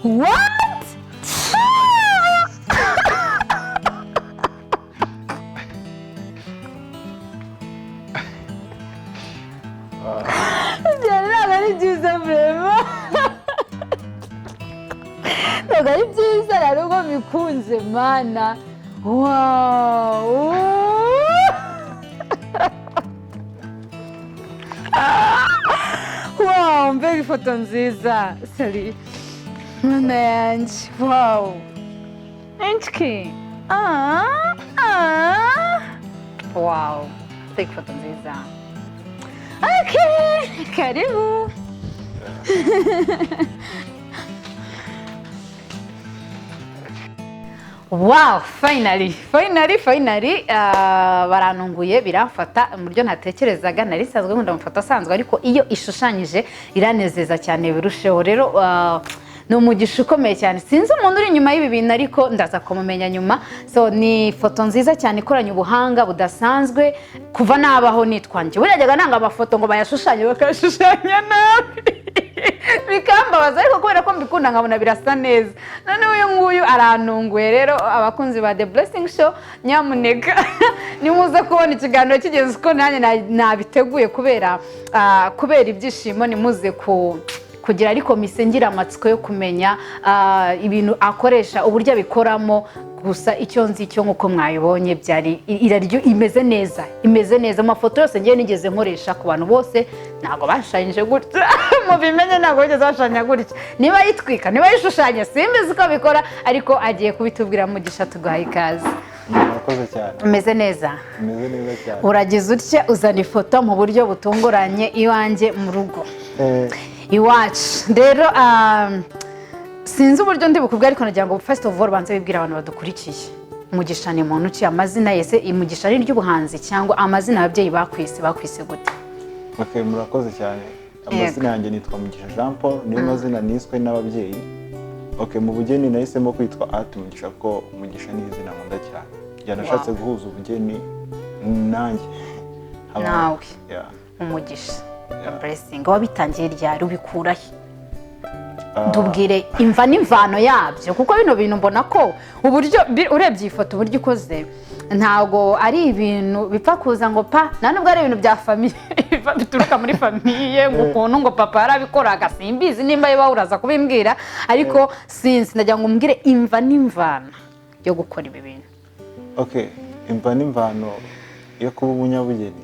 What? Ibyo ntabwo ari byiza, vraiment ntabwo ari byiza. Rero ubwo bikunze, mana, wow! Wow, mbega ifoto nziza! Sari, mana yanjye, wow! Inchki, ah ah, wow, mbega ifoto nziza! Okay, karibu. Wow, finally, finally, finally! Barantunguye, biramfata mu buryo ntatekerezaga. Nari nsanzwe nkunda amafoto asanzwe, ariko iyo ishushanyije iranezeza cyane birusheho. Rero ni umugisha ukomeye cyane. Sinzi umuntu uri inyuma y'ibi bintu, ariko ndaza kumumenya nyuma. So ni ifoto nziza cyane ikoranye ubuhanga budasanzwe. Kuva nabaho nitwa njye, buriya najyaga nanga amafoto ngo bayashushanye, bakayashushanya nabi bikambabaza, ariko kubera ko mbikunda nkabona birasa neza. Noneho uyu nguyu arantunguye. Rero abakunzi ba The Blessing Show, nyamuneka nimuze kubona ikiganiro kigeze uko nanjye nabiteguye kubera ibyishimo, nimuze ku kugira, ariko mise ngira amatsiko yo kumenya ibintu akoresha, uburyo abikoramo. Gusa icyo nzi cyo, nk'uko mwabibonye, byari iraryo, imeze neza, imeze neza. Amafoto yose ngiye nigeze nkoresha ku bantu bose ntabwo bashushanyije gutya. Mubimenye, ntabwo bigeze bashushanya gutya. Niba yitwika, niba yishushanya, simbizi uko bikora, ariko agiye kubitubwira. Mugisha, tuguhaye ikaze. Murakoze cyane. Umeze neza? Umeze neza cyane. Uragize utya uzana ifoto mu buryo butunguranye iwanjye mu rugo, iwacu. Rero sinzi uburyo ndi bukubwe, ariko nagira ngo first of all banze wibwire abantu badukurikiye. Mugisha ni muntu ki? Amazina yese, Mugisha ari iry'ubuhanzi cyangwa amazina ababyeyi bakwise gute? Okay, murakoze cyane. Amazina yanjye nitwa Mugisha Jean Paul, niyo mazina niswe n'ababyeyi. Okay, mu bugeni nahisemo kwitwa Art Mugisha kuko Mugisha ni izina nkunda cyane. Byanashatse guhuza ubugeni nanjye. Nawe. Yeah. Umugisha. Yeah. Blessing. Wabitangiye ryari? Ubikura he? Ah, Tubwire imva n'imvano yabyo, kuko bino bintu mbona ko uburyo urebye iyi foto uburyo ikoze, ntabwo ari ibintu bipfa kuza ngo pa, nta nubwo ari ibintu bya famille bituruka muri famille, ngo ukuntu ngo papa yarabikoraga. Simbizi nimba biba, uraza kubimbwira, ariko sinzi, ndagira ngo umbwire imva n'imvano yo gukora ibi bintu. Okay, imva n'imvano yo kuba umunyabugeni,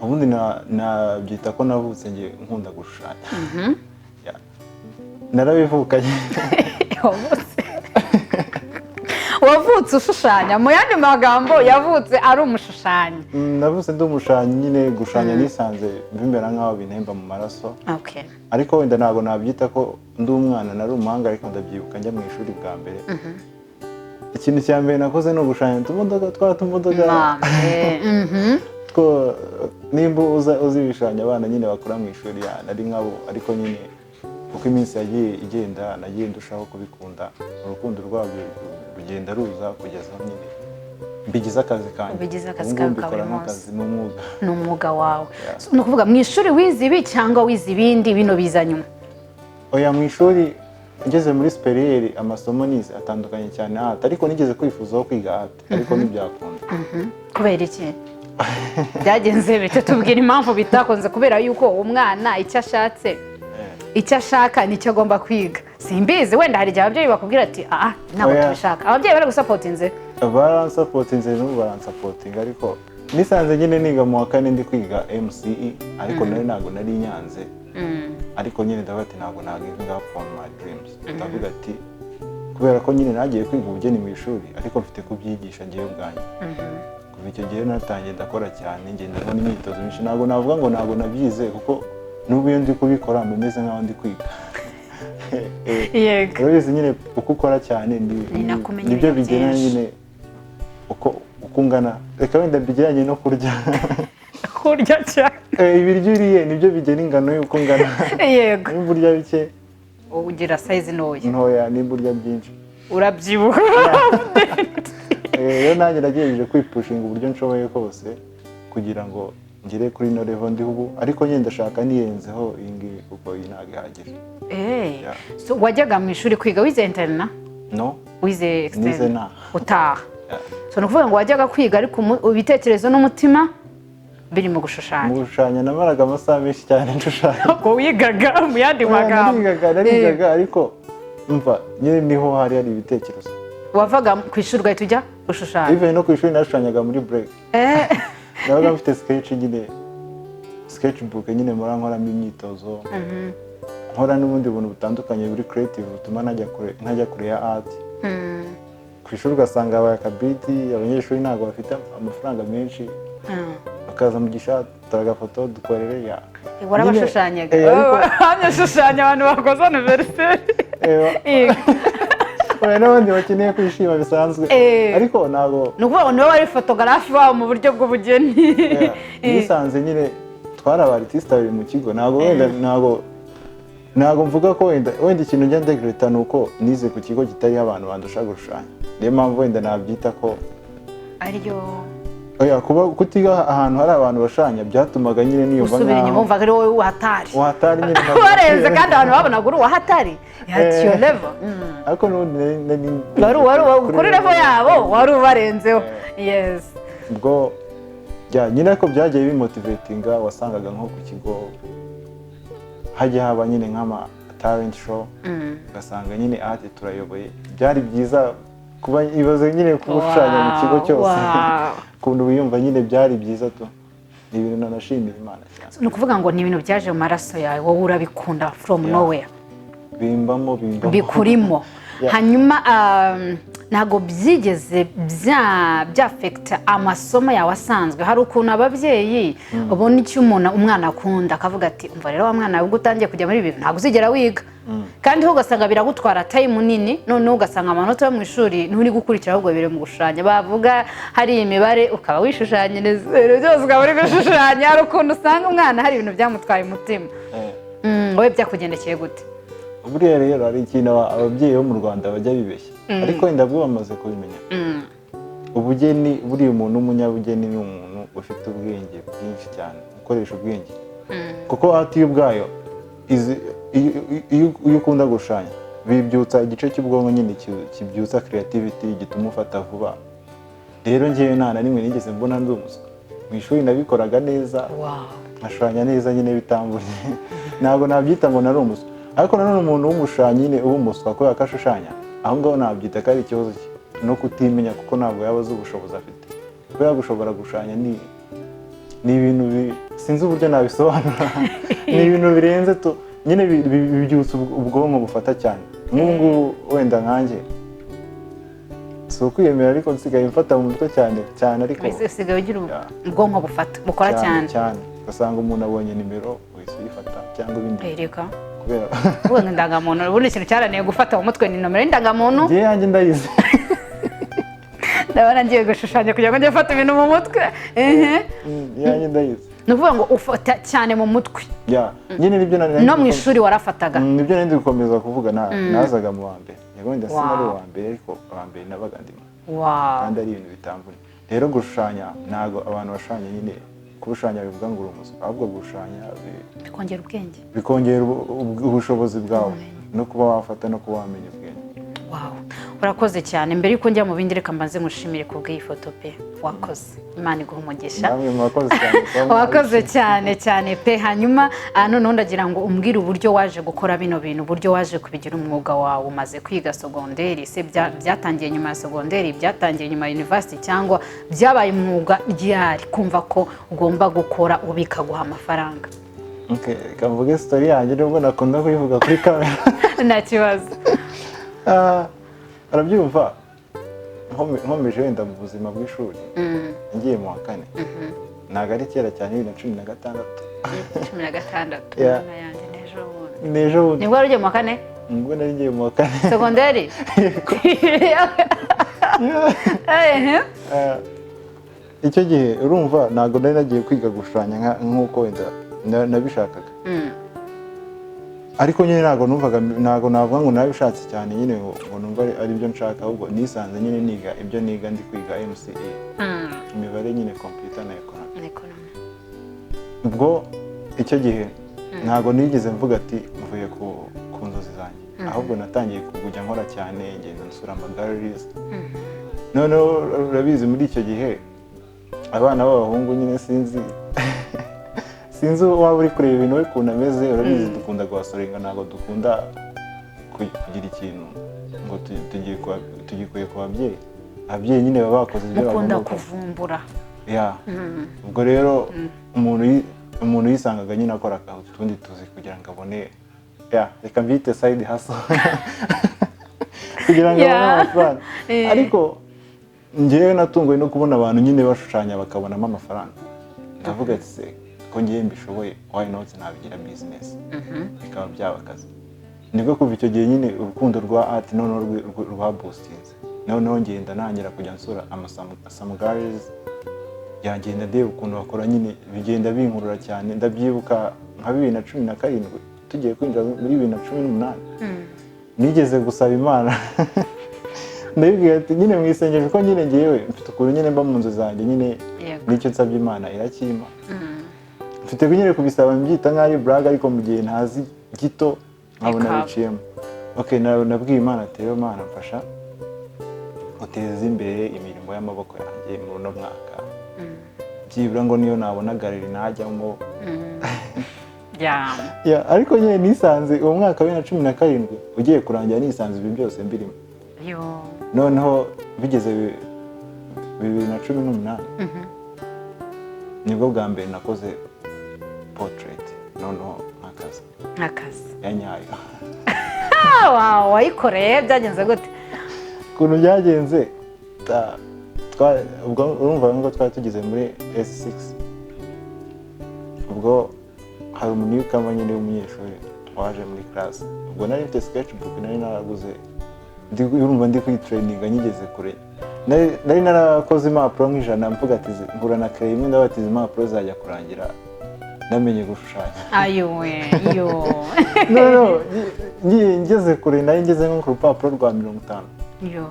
ubundi nabyita ko navutse ngiye nkunda gushushanya. Yeah. Narabivukanye. Wavutse ushushanya, mu yandi magambo yavutse ari umushushanyi. Navutse ndi umushushyanyi nyine. Gushushanya nisanze bimera nk'aho bintemba mu maraso, ariko wenda ntabwo nabyita ko ndi umwana nari umuhanga, ariko ndabyibuka njya mu ishuri bwa mbere, ikintu cya mbere nakoze ni ugushushanya utumodoka, twa tumodoka Mame. Two nimba uzi ibishushanyo abana nyine bakora mu ishuri, ya nari nkabo. Ariko nyine uko iminsi yagiye igenda, nagiye ndushaho kubikunda, urukundo rwabyo rugenda ruza kugeza aho nyine mbigize akazi kanjye. Ubigize akazi Ubu ngubu kawe ka buri mbikora munsi. nk'akazi, ni umwuga. Ni umwuga wawe. Yeah. So, ni ukuvuga mu ishuri wize ibi cyangwa wize ibindi, bino biza nyuma? Oya, mu ishuri ngeze muri supérieur amasomo nize atandukanye cyane na art, ariko nigeze kwifuzaho kwiga art, ariko ntibyakunda. Kubera iki? Byagenze bite? Tubwira impamvu bitakunze, kubera yuko umwana icyo ashatse, icyo ashaka nicyo agomba kwiga. Simbizi, wenda hari igihe ababyeyi bakubwira ati: "Ah, ntabwo Oya. tubishaka." Ababyeyi baragusupportinze? Baransupportinze, n'ubu baransupportinga, ariko nisanze nyine niga mu wa kane ndi kwiga MCE, ariko nari ntabwo nari nyanze, ariko nyine ndavuga ati ntabwo na giving up on my dreams. Ndavuga ati kubera ko nyine nagiye kwiga ubugeni mu ishuri, ariko mfite kubyigisha ngewe ubwanjye. Kuva icyo gihe natangiye ndakora cyane, ngenda mbona imyitozo myinshi. Ntabwo navuga ngo ntabwo nabyize, kuko n'ubu iyo ndi kubikora mba meze nk'aho ndi kwiga. Urabizi nyine, uko ukora cyane Ni nako umenya nibyo ibintu bigena byinshi. nyine uko ungana. Reka wenda mbigereranye no kurya. Kurya cyane. Ibiryo uriye nibyo bigena ingano y'uko ungana. Nimba urya bike, ugira size ntoya. Ntoya. Nimba urya byinshi, urabyibuha. Rero nanjye nagerageje kwipushinga uburyo nshoboye kose kugira ngo ngere kuri ino level ndiho ubu, ariko nyine ndashaka niyenzeho iyi ngiyi, kuko iyi ntabwo ihagije. Yeah. So, wajyaga mu ishuri kwiga, wize internat? No. Wize Nize externe? Nta. Utaha? Yeah. So ni ukuvuga ngo wajyaga kwiga, ariko ibitekerezo n'umutima biri mu gushushanya? Mu gushushanya. Namaraga amasaha menshi cyane nshushanya. Ubwo wigaga, mu yandi magambo. Narigaga, ariko mva nyine niho hari ibitekerezo. Wavaga ku ishuri ugahita ujya gushushanya? Even no ku ishuri nashushanyaga muri break. Nabaga mfite sketch nyine, sketchbook nyine, mpora nkoramo imyitozo, nkora n'ubundi buntu butandukanye buri creative butuma ntajya kure ya art. Ku ishuri ugasanga habaye akabiti, abanyeshuri ntabwo bafite amafaranga menshi, bakaza mu gisha, turagafoto dukorere ya Warabashushanyaga? Nyine, ariko Hanyashushanya abantu bakoze anniversaire? Oya, n'abandi bakeneye kwishima bisanzwe. Ariko ntabwo Ni ukuvuga ngo niwe wari photographe wabo mu buryo bw'ubugeni? Yeah, nisanze nyine twari aba artiste babiri mu kigo. Ntabwo wenda ntabwo mvuga ko wenda ikintu njya ndegreta ni uko nize ku kigo kitariho abantu bandusha gushushanya. Niyo mpamvu wenda nabyita ko Ariyo. Oya, kuba kutiga ahantu hari abantu bashushanya byatumaga nyine niyumva Usubira inyuma. nkaho Wumvaga ari wowe wahatari. Wahatari nyine ntabwo- Warenze, kandi abantu babonaga uri uwahatari at your level. Ariko n'ubundi nari Wari kuri level yabo, wari ubarenzeho, yes. Ubwo ya nyine, ariko byagiye bimotivatinga. Wasangaga nko ku kigo hajya haba nyine nk'ama talent show, ugasanga nyine art turayoboye. Byari byiza kuba, ibaze nyine kuba ushushanya mu kigo cyose, ukuntu wiyumva nyine. Byari byiza tu, ni ibintu nanashimira Imana cyane. Ni ukuvuga ngo ni ibintu byaje mu maraso yawe, wowe urabikunda from nowhere. Bimbamo, bimbamo. Bikurimo. Yeah. Hanyuma ntabwo byigeze byaffecta amasomo yawe asanzwe? Hari ukuntu ababyeyi ubona icyo umuntu, umwana akunda, akavuga ati: "Umva rero wa mwana, ubwo utangiye kujya muri ibi bintu, ntabwo uzigera wiga." Kandi ho ugasanga biragutwara time nini, noneho ugasanga amanota yo mu ishuri nturi gukurikira, ahubwo biri mu gushushanya. Bavuga hari imibare ukaba wishushanyiriza ibintu byose, ukaba uri gushushanya. Hari ukuntu usanga umwana hari ibintu byamutwaye umutima. Wowe byakugendekeye gute? Buriya rero hari ikintu ababyeyi bo mu Rwanda bajya bibeshya, ariko wenda bwo bamaze kubimenya. Ubugeni, buriya umuntu w'umunyabugeni ni umuntu ufite ubwenge bwinshi cyane, ukoresha ubwenge, kuko art yo ubwayo iyo ukunda gushushanya bibyutsa igice cy'ubwonko nyine kibyutsa creativity, gituma ufata vuba. Rero ngewe nta na rimwe nigeze mbona ndi umuswa mu ishuri. Nabikoraga neza, nkashushanya neza nyine bitambuye. Ntabwo nabyita ngo nari umuswa, ariko nanone umuntu w'umushushyanyi nyine uba umuswa kubera ko ashushanya, aho ngaho nabyita ko ari ikibazo cye no kutimenya, kuko ntabwo yaba azi ubushobozi afite. Kubera gushobora gushushanya ni ibintu sinzi uburyo nabisobanura, ni ibintu birenze tu nyine, bibyutsa ubwonko bufata cyane. Nk'ubu ngubu wenda nkanjye si ukwiyemera, ariko nsigaye mfata mu mutwe cyane cyane, ariko Usigaye ugira Yeah. ubwonko bufata, bukora cyane. Cyane. Ugasanga umuntu abonye nimero, uhise uyifata, cyangwa ibindi. Reka. Kubera Kuvuga ngo indangamuntu, ubundi ikintu cyarananiye gufata mu mutwe ni nomero y'indangamuntu. Njye yanjye ndayizi. Ndabona ngiye gushushanya kugira ngo njye mfate ibintu mu mutwe. Ehe. Iyanjye ndayizi. Ni ukuvuga ngo ufata cyane mu mutwe? Ya, nyine nibyo nari No mu ishuri warafataga? Nibyo nari ndi gukomeza kuvuga. Nazaga mu wa mbere. Yego, wenda sinari uwa mbere, ariko uwa mbere nabaga ndimo, kandi ari ibintu bitamvuna. Rero gushushanya, ntabwo abantu bashushanya nyine, kubushushanya bivuga ngo uri umuswa, ahubwo gushushanya Bikongera ubwenge. Bikongera ubushobozi bwawe no kuba wafata no kuba wamenya ubwenge. Wow, urakoze cyane. Mbere yuko njya mu bindi, reka mbanze mushimire ku bw'iyi foto pe. Wakoze, Imana iguha umugisha. Namwe murakoze cyane kuba Wakoze cyane cyane pe. Hanyuma noneho ndagira ngo umbwire uburyo waje gukora bino bintu, uburyo waje kubigira umwuga wawe. Umaze kwiga sogonderi se, byatangiye nyuma ya sogonderi, byatangiye nyuma ya university, cyangwa byabaye umwuga ryari, kumva ko ugomba gukora ubikaguha amafaranga? Okay, reka mvuge story yanjye, nubwo nakunda kuyivuga kuri kamera. Nta kibazo. Arabyumva, nkomeje wenda mu buzima bw'ishuri, ngiye mu wa kane, ntabwo ari kera cyane, 2016. 16? Yeah. Mama yanjye, n'ejo bundi. Ni ejo bundi. Nibwo wari ugiye mu wa kane? Ubwo nari ngiye mu wa kane. Sogonderi. Ehe. Icyo gihe urumva ntabwo nari nagiye kwiga gushushanya nk'uko wenda nabishakaga, ariko nyine ntabwo numvaga, ntabwo navuga ngo nabishatse cyane nyine ngo numva ari byo nshaka, ahubwo nisanze nyine niga ibyo niga, ndi kwiga MCE, imibare nyine, computer na economy. Economy. Ubwo icyo gihe ntabwo nigeze mvuga ati mvuye ku nzozi zanjye, ahubwo natangiye kujya nkora cyane, ngenda nsura amagalleries. Noneho urabizi, muri icyo gihe abana b'abahungu nyine, sinzi waba uri kureba ibintu we ukuntu ameze, urabizi dukunda guhustlinga, ntabwo dukunda kugira ikintu ngo tugikuye ku babyeyi. Ababyeyi nyine baba bakoze ibyo Mukunda bagomba gukora. kuvumbura. Ya, ubwo rero umuntu yisangaga nyine akora utundi tuzi kugira ngo abone, ya, reka mbyite side hustle, kugira ngo abone amafaranga. Ariko njyewe natunguwe no kubona abantu nyine bashushanya bakabonamo amafaranga. Ndavuga ati: "Se ko ngewe mbishoboye, why not nabigira business, bikaba byaba akazi?" Nibwo kuva icyo gihe nyine urukundo rwa art noneho rwa boostinze. Noneho ngenda ntangira kujya nsura ama galleries, yagenda ndeba ukuntu bakora nyine, bigenda binkurura cyane. Ndabyibuka nka 2017, tugiye kwinjira muri 2018, nigeze gusaba Imana, ndabibwira ati nyine mu isengesho, ko nyine ngewe mfite ukuntu nyine mba mu nzu zanjye nyine, n'icyo nsabye Imana irakimpa. Mfite nyine kubisaba mbyita nk'aho ari blague, ariko mu gihe ntazi gito nkabona biciyemo. Okay, nabwiye Imana ati: "Rero Imana, mfasha uteze imbere imirimo y'amaboko yanjye muri uno mwaka, byibura ngo niyo nabona gallery najyamo." Ya, ariko nyine nisanze uwo mwaka wa 2017 ugiye kurangira, nisanze ibi byose mbirimo. Yo. Noneho bigeze 2018, nibwo bwa mbere nakoze portrait noneho nk'akazi. Nk'akazi. Ya nyayo. Ah, wow, wayikoreye byagenze gute? Ukuntu byagenze, ubwo urumva ngo twari tugeze muri S6, ubwo hari umunewcomer nyine w'umunyeshuri waje muri class. Ubwo nari mfite sketchbook nari naraguze, urumva ndi kwitraininga nkigeze kure. Nari narakoze impapuro nk'ijana, mvuga ati ngura na crayon imwe, ndavuga ati izi impapuro zajya kurangira namenye gushushanya. Ayowe yo! No, no, ngeze kure, nari ngeze nko ku rupapuro rwa 50. Yo!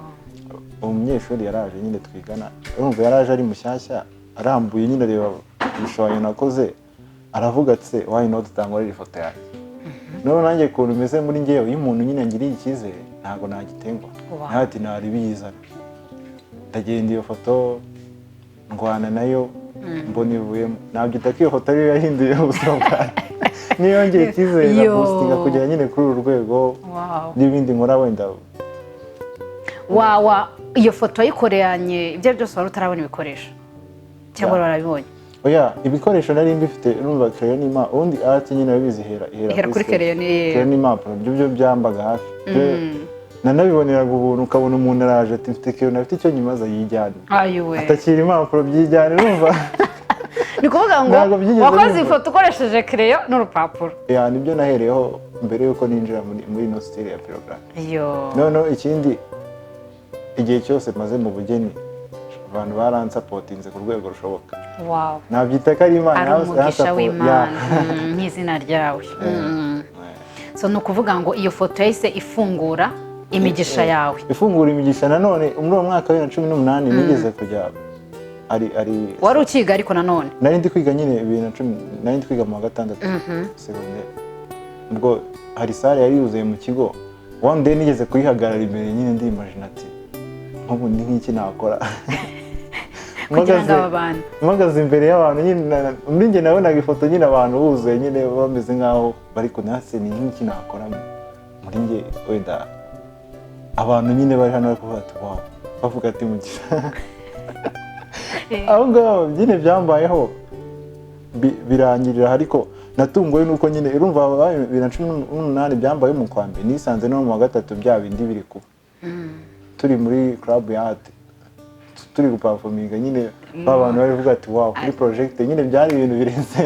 Uwo munyeshuri yaraje nyine twigana, urumva yaraje ari mushyashya, arambuye nyine areba ibishushanyo nakoze, aravuga ati: "Se why not utankorera ifoto yanjye?" Noneho nanjye ukuntu meze muri ngewe, iyo umuntu nyine ngiriye icyizere ntabwo nagitengwa. Nawe ati ntaribiyizana, ndagenda iyo foto ndwana nayo, mbona ivuyemo. Nabyita ko iyo foto ariyo yahinduye ubuzima bwanjye, niyo yongeye icyizere na Yo. boostinga kugera nyine kuri uru rwego n'ibindi nkora wenda. Wawa, iyo foto wayikoreranye ibyo ari byose wari utarabona ibikoresho cyangwa warabibonye? Oya, ibikoresho nari mbifite. Urumva crayon n'ima, ubundi art nyine urabizi ihera Ihera kuri sketch. crayon, Crayon n'impapuro byo byambaga hafi. Nanabiboneraga ubuntu, ukabona umuntu araje ati: "Mfite crayon, afite icyo nyimaza," yijyane. Ayiwe! Atakira impapuro, byijyane, urumva. Ni ukuvuga ngo Ntabwo byigeze wakoze bimva. ifoto ukoresheje crayon n'urupapuro. Ya, nibyo nahereyeho mbere yuko ninjira muri ino style ya pyrography. Yo! Noneho ikindi, igihe cyose maze mu bugeni, abantu baransupportinze ku rwego rushoboka. Nabyita ko ari Imana Ari umugisha w'Imana. Ya. Nk'izina ryawe. So ni ukuvuga ngo iyo foto yahise ifungura imigisha yawe. Ifungura imigisha. Nanone muri uwo mwaka wa 2018 nigeze kujya ari Wari ukiga ariko nanone? Nari ndi kwiga nyine, 2010 nari ndi kwiga mu wa gatandatu segonderi. Ubwo hari salle yari yuzuye mu kigo. One day nigeze kuyihagarara imbere nyine, ndimagina ati nk'ubu ni nk'iki nakora Kugira ngo aba bantu mpagaze imbere y'abantu nyine, muri njye nabonaga ifoto nyine, abantu buzuye nyine bameze nk'aho bari kunase, ni nk'iki nakora muri njye wenda abantu nyine bari hano bari kuvuga ati: "Wow," bavuga ati: "Mugisha." Aho ngaho nyine byambayeho birangirira, ariko natunguwe nuko nyine urumva habaye 2018, byambaye mu kwa mbere, nisanze no mu wa gatatu bya bindi biri kuba, turi muri club ya art, turi guperforminga nyine, ba bantu bari kuvuga ati: "Wow," kuri project nyine byari ibintu birenze.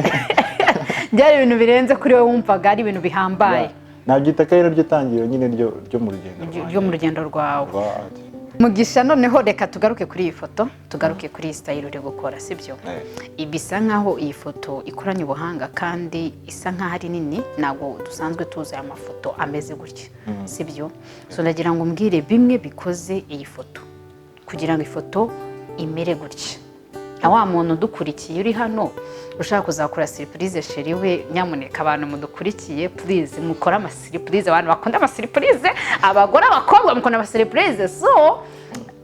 Byari ibintu birenze kuri wowe, wumvaga ari ibintu bihambaye. Nabyita ko ari naryo tangiriro nyine ryo mu rugendo ryo mu rugendo rwawe rwa art. Mugisha, noneho reka tugaruke kuri iyi foto, tugaruke kuri iyi style uri gukora, sibyo? Bisa nkaho iyi foto ikoranye ubuhanga kandi isa nkaho ari nini, ntabwo dusanzwe tuzi aya mafoto ameze gutya, sibyo? So ndagira ngo umbwire bimwe bikoze iyi foto kugira ngo ifoto imere gutya. Na wa muntu udukurikiye uri hano ushaka kuzakora surprise chéri we, nyamuneka, abantu mudukurikiye, please mukore amasurprise. Abantu bakunda amasurprise, abagore, abakobwa, mukunda amasurprise. So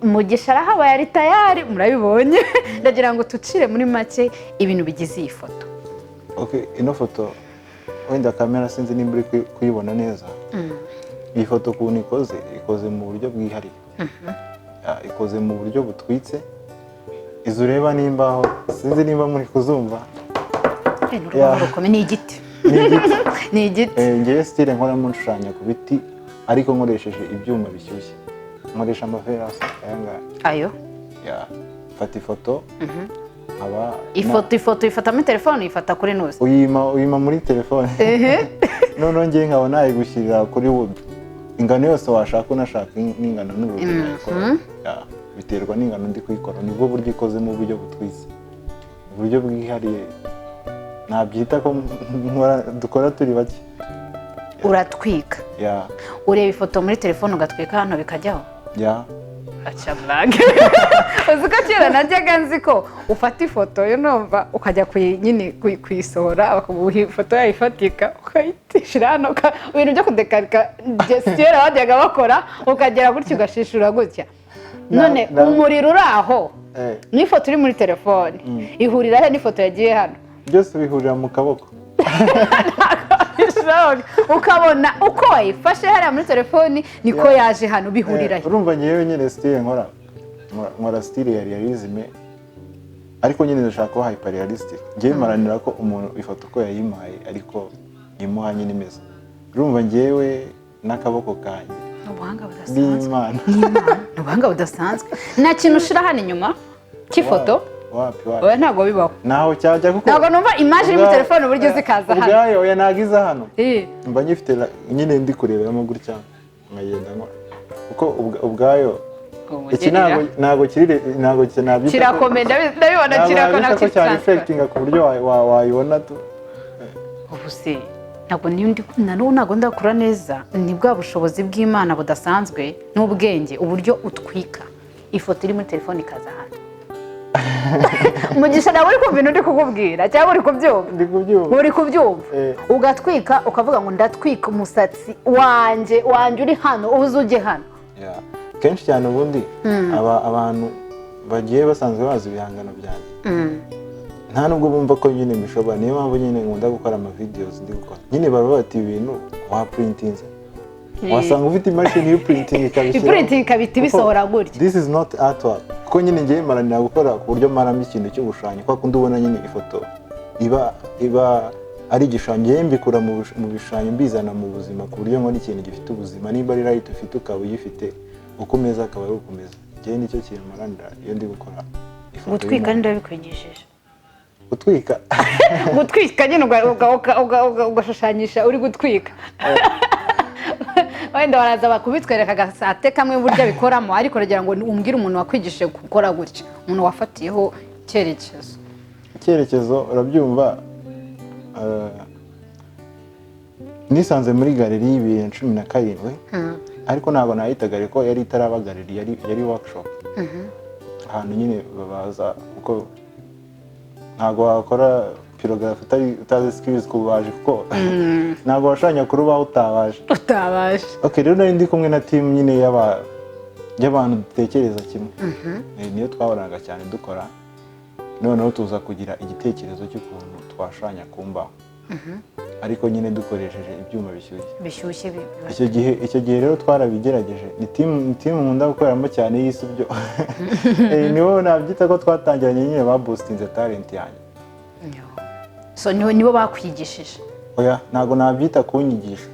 Mugisha arahabaye, ari tayari, murabibonye. Ndagira ngo tucire muri make ibintu bigize iyi foto. Okay, ino foto wenda kamera sinzi nimba uri kuyibona neza. Iyi foto ukuntu ikoze, ikoze mu buryo bwihariye. Ikoze mu buryo butwitse. Izo ureba n'imbaho, sinzi nimba muri kuzumva. Ni urubaho rukomeye, ni igiti. Ni igiti. Ni igiti. Ngewe style nkoramo, nshushanya ku biti ariko nkoresheje ibyuma bishyushye, nkoresha amaferasi aya ngaya. Ayo. Yeah. Mfata ifoto nkaba Ifoto uyifata muri telefone, uyifata kuri nuzi? Uyima muri telefone, noneho ngewe nkaba nayigushyirira kuri wood ingano yose washaka, unashaka n'ingano n'urugi nayikora. Yeah, biterwa n'ingano ndi kuyikora. Nibwo buryo ikozemo, uburyo butwitse, uburyo bwihariye, nabyita ko dukora turi bake. Uratwika. Yeah. Ureba ifoto muri telefone, ugatwika hano bikajyaho? Yeah. Aca blague! Uzi ko kera najyaga nzi ko ufata ifoto yo numva ukajya nyine kuyisohora, bakaguha ifoto yayo ifatika, ukayishyira hano, ibintu byo kudekarika kera bajyaga bakora, ukagera gutya ugashishura gutya. None umuriro uri aho n'ifoto iri muri telefone ihurira he n'ifoto yagiye hano? Byose bihurira mu kaboko. Ukabona uko wayifashe hariya muri telefoni niko yaje hano, bihurira he? Urumva ngewe nyine style nkora style ya realism, ariko nyine ndashaka kuba hyper realistic. Ngewe mparanira ko umuntu ifoto uko yayimpaye ariko imuha nyine imeze. Urumva ngewe n'akaboko kanjye. Ni ubuhanga budasanzwe. N'Imana. N'Imana. Ni ubuhanga budasanzwe. Nta kintu ushira hano inyuma cy'ifoto? Wapi, wapi. Oya, ntabwo bibaho. Ntaho cyajya kuko Ntabwo numva image iri muri telefone uburyo zikaza hano. Ubwayo oya, ntabwo iza hano. Mba nyifite nyine ndi kureberamo gutya, nkagenda nkora kuko ubwayo iki ntabwo kiri, ntabwo nabyita ko- Kirakomeye, ndabibona. Ntabwo Kirakora. nabyita ko cya reflectinga ku buryo wayibona tu. Ubu se ntabwo niyo ndi na n'ubu ntabwo ndakura neza. Ni bwa bushobozi bw'Imana budasanzwe n'ubwenge, uburyo utwika ifoto iri muri telefone ikaza hano. Mugisha, nawe uri kumva ibintu ndi kukubwira cyangwa uri kubyumva? Ndi kubyumva. Uri kubyumva? Eh. Ugatwika, ukavuga ngo ndatwika umusatsi wanjye uri hano uze ujye hano. Yeah. Kenshi cyane ubundi abantu bagiye basanzwe bazi ibihangano byanjye nta nubwo bumva ko nyine mbishobora. Niyo mpamvu nyine nkunda gukora ama videos ndi gukora nyine, baba bati ibintu waprintinze, wasanga ufite imashini y'uprinting ikabishyira. Iprinting ikabita ibisohora gutya. This is not artwork, kuko nyine ngiye maranira gukora ku buryo maramo ikintu cy'ubushanyo, kwa kundi ubona nyine ifoto iba ari igishushanyo. Ngewe mbikura mu bishushanyo mbizana mu buzima, ku buryo nkora ikintu gifite ubuzima. Nimba ari light ufite, ukaba uyifite uko umeze, akaba ari uko umeze. Ngewe nicyo kintu maranira iyo ndi gukora ifoto Gutwika y'umuntu. Ninde bikwigishije? Gutwika? Gutwika nyine ugashushanyisha uri gutwika. Wenda baraza bakubitwereka agasate kamwe uburyo abikoramo, ariko uragira ngo umbwire umuntu wakwigishije gukora gutya, umuntu wafatiyeho icyerekezo. Icyerekezo, urabyumva, nisanze muri galerie 2017, ariko ntabwo nayita galerie ko yari itaraba galerie, yari workshop, ahantu nyine babaza, kuko ntabwo wakora pyrography utazi skills kubaje, kuko ntabwo washushanya ku rubaho utabaje. Utabaje. Okay, rero nari ndi kumwe na team nyine y'abantu dutekereza kimwe. Niyo twahoraga cyane dukora, noneho tuza kugira igitekerezo cy'ukuntu twashushanya ku mbaho, ariko nyine dukoresheje ibyuma bishyushye. Bishyushye. Icyo gihe rero twarabigerageje. Ni team nkunda gukoreramo cyane y'isubyo. Nibo nabyita ko twatangiranye nyine, baboostinze talent yanjye. So nibo bakwigishije? Oya, ntabwo nabyita kunyigisha,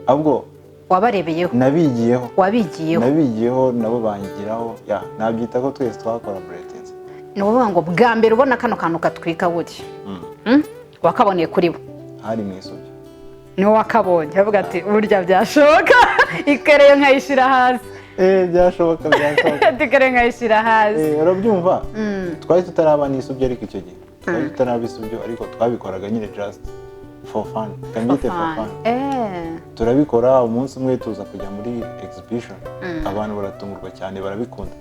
ahubwo Wabarebeyeho? Nabigiyeho. Wabigiyeho. Nabigiyeho, nabo banyigiraho. Yeah, nabyita ko twese twacollaboratinze. Ni ukuvuga ngo bwa mbere ubona kano kantu katwika gutya, Wakaboneye kuri bo? Hari mu isubyo. Niwo wakabonye, avuga ati burya byashoboka, ikereyo nkayishyira hasi. Byashoboka, byashoboka. Ati ikereyo nkayishyira hasi. Urabyumva, twari tutaraba n'isubyo, ariko icyo gihe twari tutaraba isubyo, ariko twabikoraga nyine just for fun, kambyite for fun. Turabikora, umunsi umwe tuza kujya muri exhibition, abantu baratungurwa cyane, barabikunda.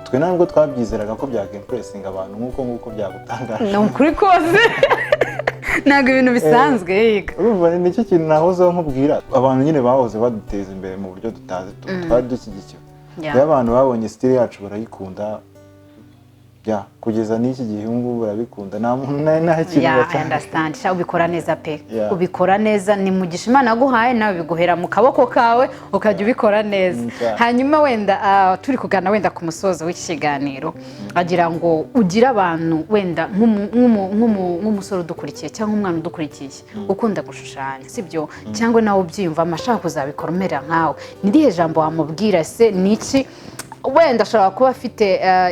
Twe ntabwo twabyizeraga ko byakimpressinga abantu nk'uko nguko byagutangaje. Ni ukuri kose, ntabwo ibintu bisanzwe yiga. Urumva ni nicyo kintu nahozeho nkubwira, abantu nyine bahoze baduteza imbere mu buryo tutazi, twari dushyigikiwe. Rero abantu babonye style yacu barayikunda, ya kugeza n'iki gihe ubu ngubu barabikunda, nta muntu nari nta kintu Yeah, I bacyanga. understand. Sha, ubikora neza pe. Ubikora neza, ni mugisha Imana yaguhaye, nawe biguhera mu kaboko kawe ukajya ubikora neza. Cyane. Hanyuma wenda turi kugana wenda ku musozo w'iki kiganiro, agira ngo ugire abantu wenda nk'umusore udukurikiye cyangwa umwana udukurikiye ukunda gushushanya, sibyo, cyangwa nawe ubyiyumvamo ashaka kuzabikora umera nkawe, ni irihe jambo wamubwira? Se ni iki? Wenda ashobora kuba afite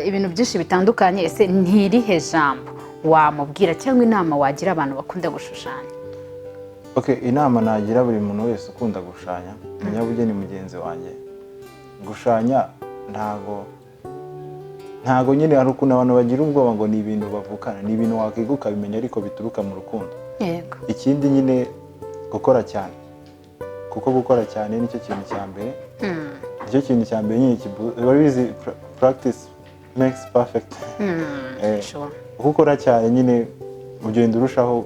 ibintu byinshi bitandukanye. Ese ni irihe jambo wamubwira cyangwa inama wagira abantu bakunda gushushanya? Okay, inama nagira buri muntu wese ukunda gushushanya, umunyabugeni mugenzi wanjye, gushushanya ntago nyine hari ukuntu abantu bagira ubwoba ngo ni ibintu bavukana. Ni ibintu wakwiga ukabimenya, ariko bituruka mu rukundo. Ikindi nyine, gukora cyane, kuko gukora cyane nicyo kintu cya mbere, nicyo kintu cya mbere nyine urabizi, practice makes perfect. Uko ukora cyane nyine ugenda urushaho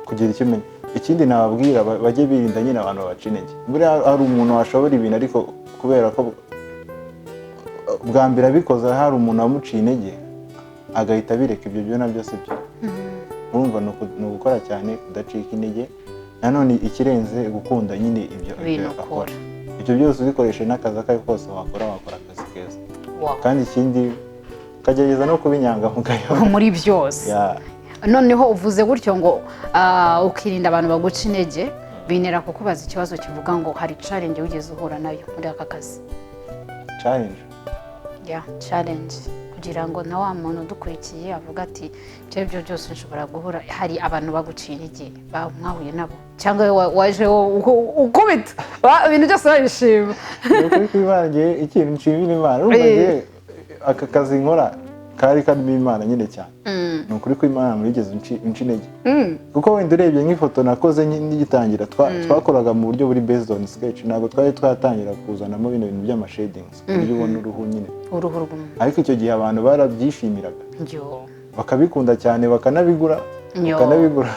kugira icyo umenya. Ikindi nababwira, bajye birinda nyine abantu babaca intege. Buriya hari umuntu washobora ibintu, ariko kubera ko bwa mbere abikoze hari umuntu wamuciye intege, agahita abireka. Ibyo byo nabyo si byo. Urumva ni ugukora cyane, kudacika intege, nanone ikirenze gukunda nyine ibyo Ibintu akora. ukora. Ibyo byose ubikoresheje n'akazi ako ari ko kose wakora, wakora akazi keza. Kandi ikindi, ukagerageza no kuba inyangamugayo. Muri byose. Noneho uvuze gutyo ngo ukirinda abantu baguca intege, bintera kukubaza ikibazo kivuga ngo hari challenge wigeze uhura nayo muri aka kazi? Challenge? Ya, challenge, kugira ngo na wa muntu udukurikiye avuga ati ibyo ari byo byose nshobora guhura. Hari abantu baguciye intege mwahuye nabo, cyangwa waje ukubita ibintu byose babishima? Ni ukuri kw'Imana, njyewe ikintu nshimira Imana, urumva njyewe aka kazi nkora kari karimo Imana nyine cyane. Ni ukuri kw'Imana, ntigeze unca intege, kuko wenda urebye nk'ifoto nakoze ngitangira, twakoraga mu buryo buri based on sketch, ntabwo twari twatangira kuzanamo bino bintu by'amashadings ku buryo ubona uruhu nyine. Uruhu rw'umuntu. Ariko icyo gihe abantu barabyishimiraga, Yo. bakabikunda cyane, bakanabigura, Yo. bakanabigura.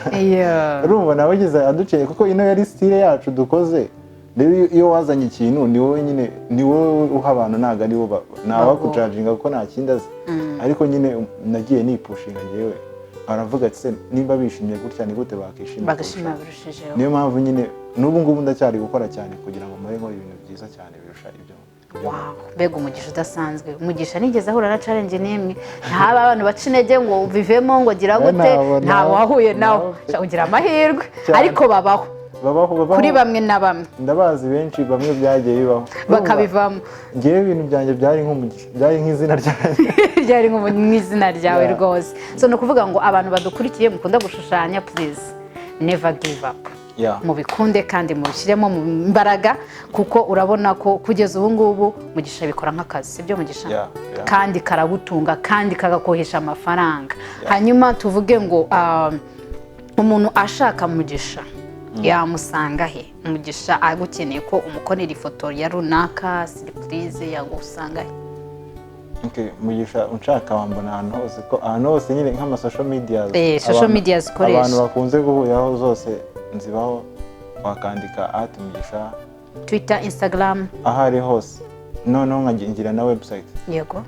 Urumva nawe ugeze aduciye, kuko ino yari style yacu dukoze. Rero iyo wazanye ikintu, ni wowe nyine, ni wowe uha abantu, ntabwo ari bo ntawakujudginga kuko nta kindi azi. Ariko nyine nagiye nipushinga njyewe, baravuga ati: "Se nimba bishimye gutya, ni gute bakishima Bagashima kurushaho?" birushijeho. Niyo mpamvu nyine n'ubu ngubu ndacyari gukora cyane kugira ngo mpore nkora ibintu byiza cyane birusha ibyo. Wow, mbega umugisha udasanzwe! Umugisha nigeze ahura na challenge n'imwe, ntaba abantu baca intege ngo bivemo, ngo gira gute. Nabo, Ntawe nabo, wahuye nawe. nabo. Sha, ugira amahirwe. Cyane. Ariko babaho. Babaho, babaho. Kuri bamwe na bamwe. Ndabazi benshi, bamwe byagiye bibaho. Bakabivamo. Ngewe ibintu byanjye byari nk'umugisha, byari nk'izina ryanjye. Byari nko mu izina ryawe. Rwose. So ni ukuvuga ngo abantu badukurikiye mukunda gushushanya, please never give up. Mubikunde kandi mubishyiremo mu mbaraga, kuko urabona ko kugeza ubu ngubu Mugisha bikora nk'akazi, sibyo Mugisha? Yeah. Kandi karagutunga kandi kagakohesha amafaranga. Hanyuma tuvuge ngo umuntu ashaka Mugisha yamusanga he? Mugisha agukeneye ko umukorera ifoto ya runaka, surprise, yagusanga he? Okay, Mugisha unshaka wambona ahantu hose, ko ahantu hose nyine nk'ama social media, Social media zikoresha. abantu bakunze guhuriraho zose nzibaho, wakandika @Mugisha. Twitter, Instagram. Aho ari hose. Noneho nkagira na website,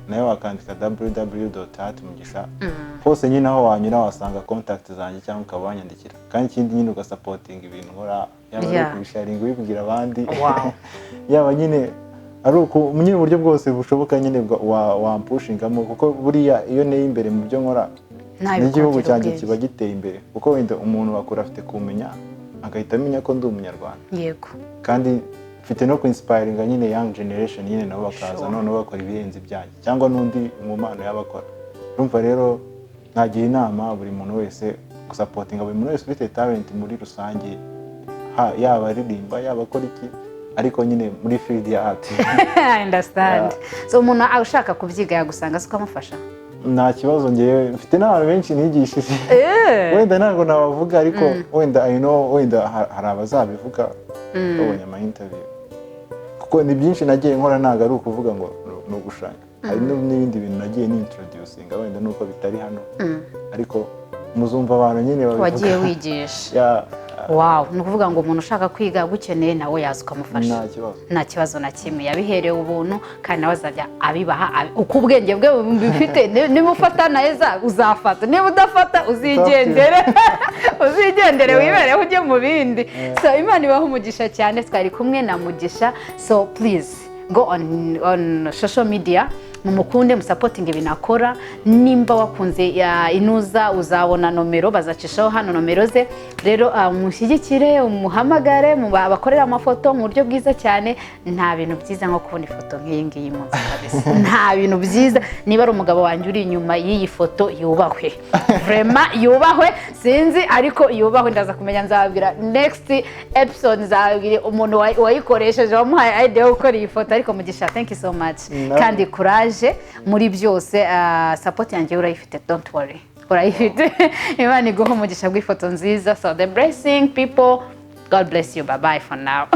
nayo wakandika www.artmugisha. Hose nyine aho wanyura wasanga contact zanjye cyangwa ukaba wanyandikira. Kandi ikindi nyine, ugasupportinga ibintu nkora, yaba ari ukubisharinga ubibwira abandi, yaba nyine ari uku nyine uburyo bwose bushoboka nyine wampushingamo, kuko buriya iyo nteye imbere mu byo nkora, n'igihugu Ntabikongera cyanjye ubwenge. kiba giteye imbere, kuko wenda umuntu wakura afite kumenya, agahita amenya ko ndi Umunyarwanda. Kandi mfite no kwinspiringa nyine young generation nyine, nabo bakaza noneho bakora ibirenze ibyanjye cyangwa n'undi mu mpano y'abakora. Urumva rero nagira inama buri muntu wese gusupportinga buri muntu wese ufite talent muri rusange, yaba aririmba, yaba akora iki, ariko nyine muri field ya art. I understand. So umuntu ushaka kubyiga yagusanga se ukamufasha? Nta kibazo, ngewe mfite n'abantu benshi nigishije. Wenda ntabwo nabavuga, ariko wenda I know, wenda hari abazabivuga babonye ama interview, kuko ni byinshi nagiye nkora, ntabwo ari ukuvuga ngo no gushushanya. Hari n'ibindi bintu nagiye nintroducinga, wenda nuko bitari hano, ariko muzumva abantu nyine babivuga. Wagiye wigisha. Yeah. Wow, ni ukuvuga ngo umuntu ushaka kwiga agukeneye nawe yaza ukamufasha? Nta kibazo. Nta kibazo na kimwe. Yabiherewe ubuntu kandi nawe azajya abibaha uko ubwenge bwe bufite. Niba ufata neza uzafata, niba udafata uzigendere, uzigendere, wibereho ujye mu bindi. So Imana ibahe umugisha cyane. Twari kumwe na Mugisha. So please go on social media, mumukunde, musupportinge ibintu akora. Nimba wakunze ya inuza, uzabona nomero, bazacishaho hano nomero ze. Rero mushyigikire, umuhamagare, bakorere amafoto mu buryo bwiza cyane. Nta bintu byiza nko kubona ifoto nk'iyi ngiyi mu nzu kabisa, nta bintu byiza. Niba ari umugabo wanjye uri inyuma y'iyi foto, yubahwe, vraiment yubahwe. Sinzi, ariko yubahwe. Ndaza kumenya, nzababwira next episode, nzababwira umuntu wayikoresheje, wamuhaye idea yo gukora iyi foto. Ariko Mugisha, thank you so much. Kandi courage muri byose. Support yanjye urayifite, don't worry, urayifite. Imana iguhe umugisha bw'ifoto nziza. So the blessing people, God bless you. Bye bye for now.